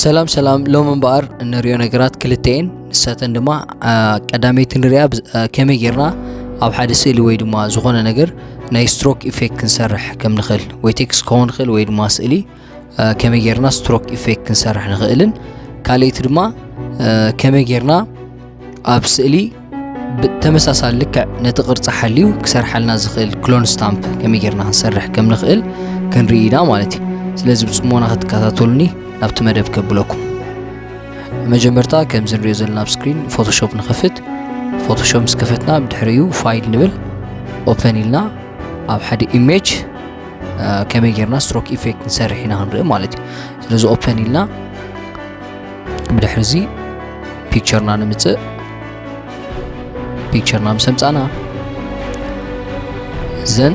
ሰላም ሰላም፣ ሎም እምበኣር እንሪኦ ነገራት ክልተ እየን። ንሳተን ድማ ቀዳመይቲ ንሪኣ ከመይ ጌርና ኣብ ሓደ ስእሊ ወይ ድማ ዝኾነ ነገር ናይ ስትሮክ ኢፌክት ክንሰርሕ ከም ንኽእል፣ ወይ ቴክስት ክኸውን ይኽእል ወይ ድማ ስእሊ ከመይ ጌርና ስትሮክ ኢፌክት ክንሰርሕ ንኽእልን፣ ካልኣይቲ ድማ ከመይ ጌርና ኣብ ስእሊ ብተመሳሳሊ ልክዕ ነቲ ቅርጺ ሓልዩ ክሰርሓልና ዝኽእል ክሎን ስታምፕ ከመይ ጌርና ክንሰርሕ ከም ንኽእል ክንርኢ ኢና ማለት እዩ። ስለዚ ብጽሞና ክትከታተሉኒ ናብቲ መደብ ከብለኩም። መጀመርታ ከምዚ ንሪኦ ዘለና ኣብ ስክሪን ፎቶሾፕ ንኸፍት። ፎቶሾፕ ምስ ከፈትና ብድሕሪኡ ፋይል ንብል፣ ኦፐን ኢልና ኣብ ሓደ ኢሜጅ ከመይ ጌርና ስትሮክ ኢፌክት ንሰርሕ ኢና ክንርኢ ማለት እዩ። ስለዚ ኦፐን ኢልና ብድሕሪ እዚ ፒክቸርና ንምጽእ፣ ፒክቸርና ምስ ኣምጻና ዘን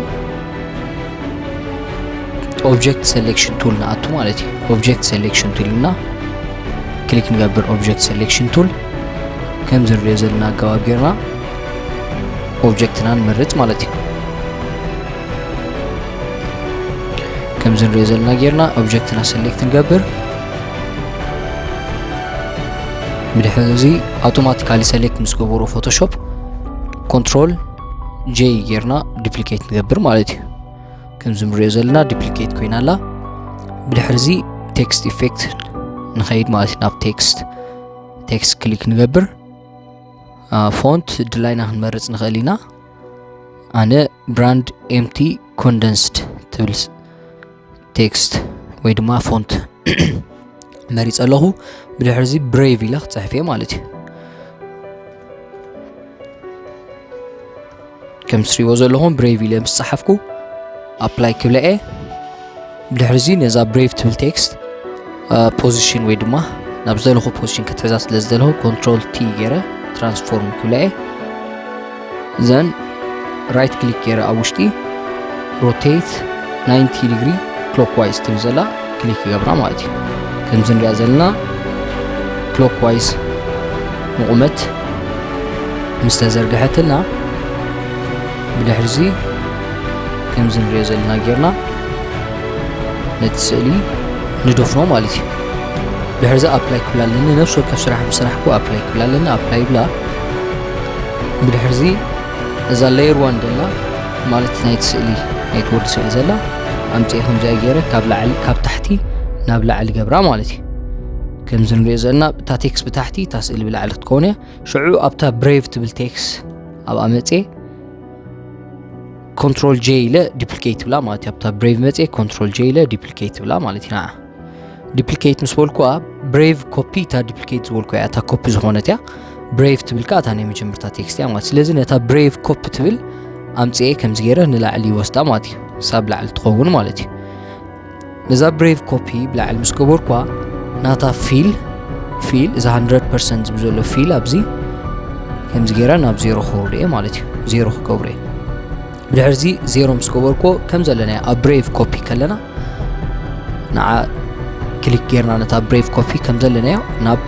ኦብጀክት ሴሌክሽን ቱል ንኣቱ ማለት እዩ። ኦብጀክት ሴሌክሽን ቱል ኢልና ክሊክ ንገብር። ኦብጀክት ሴሌክሽን ቱል ከምዚ ንሪኦ ዘለና ኣገባብ ጌርና ኦብጀክትና ንመርጽ ማለት እዩ። ከምዚ ንሪኦ ዘለና ጌርና ኦብጀክትና ሰሌክት ንገብር። ብድሕሪ እዚ ኣውቶማቲካሊ ሰሌክት ምስ ገበሮ ፎቶሾፕ ኮንትሮል ጄ ጌርና ዱፕሊኬት ንገብር ማለት እዩ። ከምዚ ንሪኦ ዘለና ዱፕሊኬት ኮይና ኣላ። ብድሕሪ እዚ ቴክስት ኢፌክት ንኸይድ ማለት እዩ። ናብ ቴክስት ቴክስት ክሊክ ንገብር። ፎንት ድላይና ክንመርጽ ንኽእል ኢና። ኣነ ብራንድ ኤምቲ ኮንደንስድ ትብል ቴክስት ወይ ድማ ፎንት መሪጸ ኣለኹ። ብድሕሪ እዚ ብሬቭ ኢለ ክጽሕፍ እየ ማለት እዩ። ከም ትሪእዎ ዘለኹም ብሬቭ ኢለ ምስ ጸሓፍኩ ኣፕላይ ክብለ እየ። ብድሕሪ እዚ ነዛ ብሬቭ ትብል ቴክስት ፖዚሽን ወይ ድማ ናብ ዝደለኹ ፖዚሽን ክትሕዛ ስለ ዝደለኹ ኮንትሮል ቲ ገይረ ትራንስፎርም ክብለ እየ። ዘን ራይት ክሊክ ገይረ ኣብ ውሽጢ ሮቴት ናይንቲ ዲግሪ ክሎክዋይዝ ትብል ዘላ ክሊክ ይገብራ ማለት እዩ። ከምዚ ንሪኣ ዘለና ክሎክዋይዝ ንቑመት ምስ ተዘርግሐትልና ብድሕሪ እዚ ከምዚ ንሪኦ ዘለና ጌርና ነቲ ስእሊ ንደፍኖ ማለት እዩ። ድሕሪ እዚ ኣፕላይ ክብል ኣለኒ። ነፍሲ ወከፍ ስራሕ ምስ ሰራሕኩ ኣፕላይ ክብል ኣለኒ። ኣፕላይ ይብላ። ብድሕሪ እዚ እዛ ሌየር ዋን ደላ ማለት ናይቲ ስእሊ ናይቲ ወዲ ስእሊ ዘላ ኣምፅኤ ከምዚኣ ገይረ ካብ ላዕሊ ካብ ታሕቲ ናብ ላዕሊ ገብራ ማለት እዩ። ከምዚ ንሪኦ ዘለና እታ ቴክስት ብታሕቲ እታ ስእሊ ብላዕሊ ክትከውን እያ። ሽዑ ኣብታ ብሬቭ ትብል ቴክስት ኣብኣ መፅኤ ኮንትሮል ጄ ኢለ ዲፕሊኬት ብላ ማለት እዩ። ኣብታ ብሬቭ መፅኤ ኮንትሮል ጄ ኢለ ዲፕሊኬት ብላ ማለት እዩ። ንዓ ዲፕሊኬት ምስ በልኩዋ ብሬቭ ኮፒ እታ ዲፕሊኬት ዝበልኩ እያ እታ ኮፒ ዝኾነት እያ። ብሬቭ ትብል ከኣ እታ ናይ መጀመርታ ቴክስት እያ ማለት። ስለዚ ነታ ብሬቭ ኮፒ ትብል ኣምፅኤ ከምዚ ገይረ ንላዕሊ ይወስዳ ማለት እዩ። ክሳብ ላዕሊ ትኸውን ማለት እዩ። ነዛ ብሬቭ ኮፒ ብላዕሊ ምስ ገበርኳ ናታ ፊል ፊል እዛ ሃንድረድ ፐርሰንት ዝብል ዘሎ ፊል ኣብዚ ከምዚ ገይረ ናብ ዜሮ ከውርዶ እየ ማለት እዩ። ዜሮ ክገብሮ እየ። ብድሕርዚ ዜሮ ምስ ገበርኮ ከም ዘለናዮ ኣብ ብሬቭ ኮፒ ከለና ንዓ ክሊክ ጌርና ነታ ብሬቭ ኮፒ ከም ዘለናዮ ናብ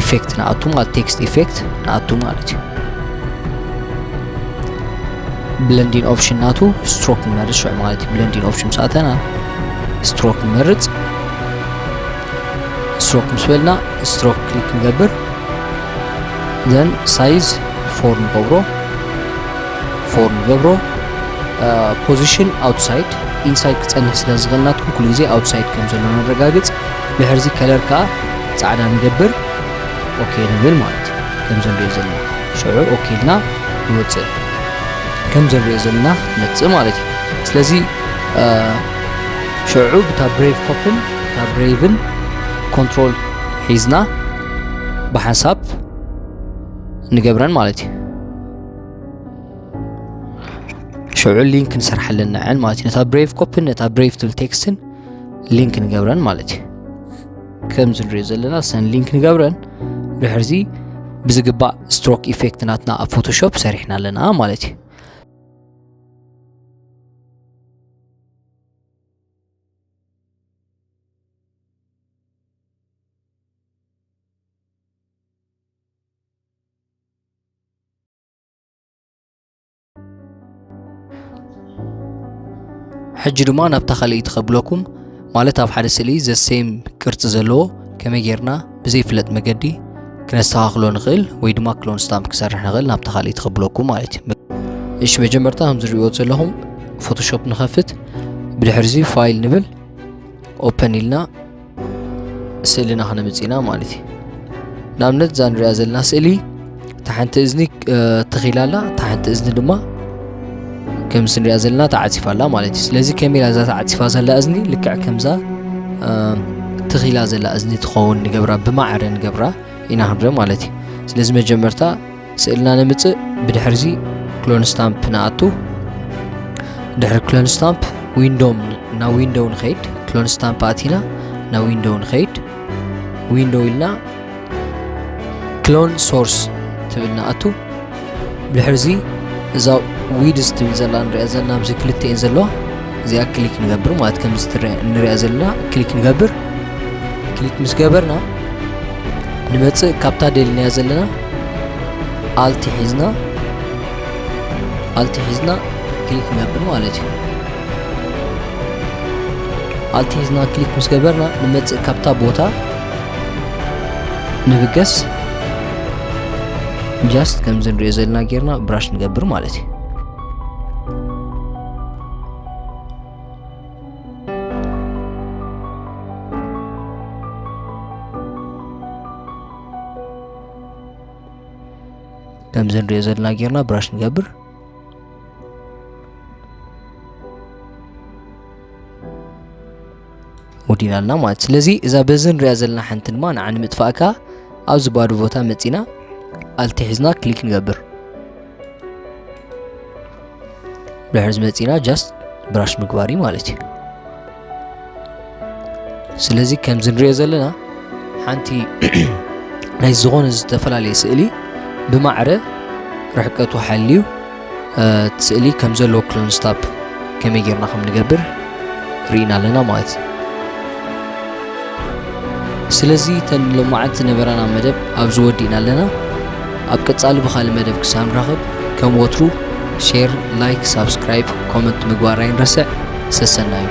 ኢፌክት ንኣቱ ማለት ቴክስት ኢፌክት ንኣቱ ማለት እዩ። ብለንዲን ኦፕሽን ናቱ ስትሮክ ንመርጽ ሽዑ ማለት እዩ። ብለንዲን ኦፕሽን ምስ ኣተና ስትሮክ ንመርጽ። ስትሮክ ምስ በልና ስትሮክ ክሊክ ንገብር። ዘን ሳይዝ ፎር ንገብሮ ፎር ንገብሮ። ፖዚሽን ኣውትሳይድ ኢንሳይድ ክጸንሕ ስለ ዝኽእል ናትኩም ኩሉ ግዜ ኣውትሳይድ ከም ዘሎ ነረጋግጽ። ድሕርዚ ከለር ከኣ ጻዕዳ ንገብር። ኦኬ ንብል ማለት እዩ። ከም ዘንሪኦ ዘለና ሽዑ ኦኬ ኢልና ንወጽእ። ከም ዘንሪኦ ዘለና ክትመጽእ ማለት እዩ። ስለዚ ሽዑ ብታ ብሬቭ ኮፕን ብታ ብሬቭን ኮንትሮል ሒዝና ብሓንሳብ ንገብረን ማለት እዩ። ሽዑ ሊንክ ንሰርሓለን ንዐን ማለት እዩ። ነታ ብሬቭ ኮፕን ነታ ብሬቭ ትብል ቴክስትን ሊንክ ንገብረን ማለት እዩ። ከምዚ ንሪኦ ዘለና ሰን ሊንክ ንገብረን። ድሕርዚ ብዝግባእ ስትሮክ ኢፌክት ናትና ኣብ ፎቶሾፕ ሰሪሕና ኣለና ማለት እዩ። ሕጂ ድማ ናብታ ካልኣይቲ ከብለኩም። ማለት ኣብ ሓደ ስእሊ ዘሴም ቅርፂ ዘለዎ ከመይ ጌርና ብዘይፍለጥ መገዲ ክነስተኻኽሎ ንኽእል ወይ ድማ ክሎን ስታምፕ ክሰርሕ ንኽእል ናብታ ካልኣይቲ ክብለኩም ማለት እዩ። እሺ፣ መጀመርታ ከም ዝሪእዎ ዘለኹም ፎቶሾፕ ንኸፍት። ብድሕርዚ ፋይል ንብል፣ ኦፐን ኢልና ስእልና ክነምፅእ ኢና ማለት እዩ። ንኣብነት እዛ ንሪኣ ዘለና ስእሊ እታ ሓንቲ እዝኒ ትኺላ ኣላ፣ እታ ሓንቲ እዝኒ ድማ ከምዚ ንሪኣ ዘለና ተዓፂፋ ኣላ ማለት እዩ። ስለዚ ከመይ ኢላ እዛ ተዓፂፋ ዘላ እዝኒ ልክዕ ከምዛ ትኺላ ዘላ እዝኒ ትኸውን ንገብራ፣ ብማዕረ ንገብራ ኢና ክንርኢ ማለት እዩ። ስለዚ መጀመርታ ስእልና ንምፅእ፣ ብድሕርዚ ክሎን ስታምፕ ንኣቱ። ድሕሪ ክሎን ስታምፕ ዊንዶ፣ ናብ ዊንዶው ንኸይድ። ክሎን ስታምፕ ኣቲና ናብ ዊንዶው ንኸይድ። ዊንዶው ኢልና ክሎን ሶርስ ትብል ንኣቱ። ብድሕርዚ እዛ ዊድስ ትብል ዘላ ንሪኣ ዘለና ኣብዚ ክልተኤን ዘለዋ እዚኣ ክሊክ ንገብር ማለት ከምዚ ንሪኣ ዘለና ክሊክ ንገብር። ክሊክ ምስ ገበርና ንመፅእ ካብታ ደሊናያ ዘለና ኣልት ሒዝና ኣልት ሒዝና ክሊክ ንገብር ማለት እዩ። ኣልት ሒዝና ክሊክ ምስ ገበርና ንመፅእ ካብታ ቦታ ንብገስ just ከምዚ ንሪኦ ዘለና ጌርና ብራሽ ንገብር ማለት እዩ። ከምዚ ንሪኦ ዘለና ጌርና ብራሽ ንገብር። ወዲናልና ማለት። ስለዚ እዛ በዚ ንሪኣ ዘለና ሓንቲ ድማ ንዓ ንምጥፋእካ ኣብዚ ባዶ ቦታ መፂና ኣልት ሒዝና ክሊክ ንገብር። ድሕር ዝመፂና just ብራሽ ምግባር እዩ ማለት እዩ። ስለዚ ከምዚ ንሪኦ ዘለና ሓንቲ ናይ ዝኾነ ዝተፈላለየ ስእሊ ብማዕረ ርሕቀቱ ሓልዩ እቲ ስእሊ ከም ዘለዎ ክሎን ስታፕ ከመይ ጌርና ከም ንገብር ርኢና ኣለና ማለት እዩ። ስለዚ እተን ሎማዓንቲ ዝነበራና መደብ ኣብዚ ወዲእና ኣለና። ኣብ ቀጻሊ ብኻልእ መደብ ክሳብ ንራኸብ ከም ወትሩ ሼር፣ ላይክ፣ ሳብስክራይብ፣ ኮመንት ምግባር ኣይንረስዕ። ሰሰናዩ።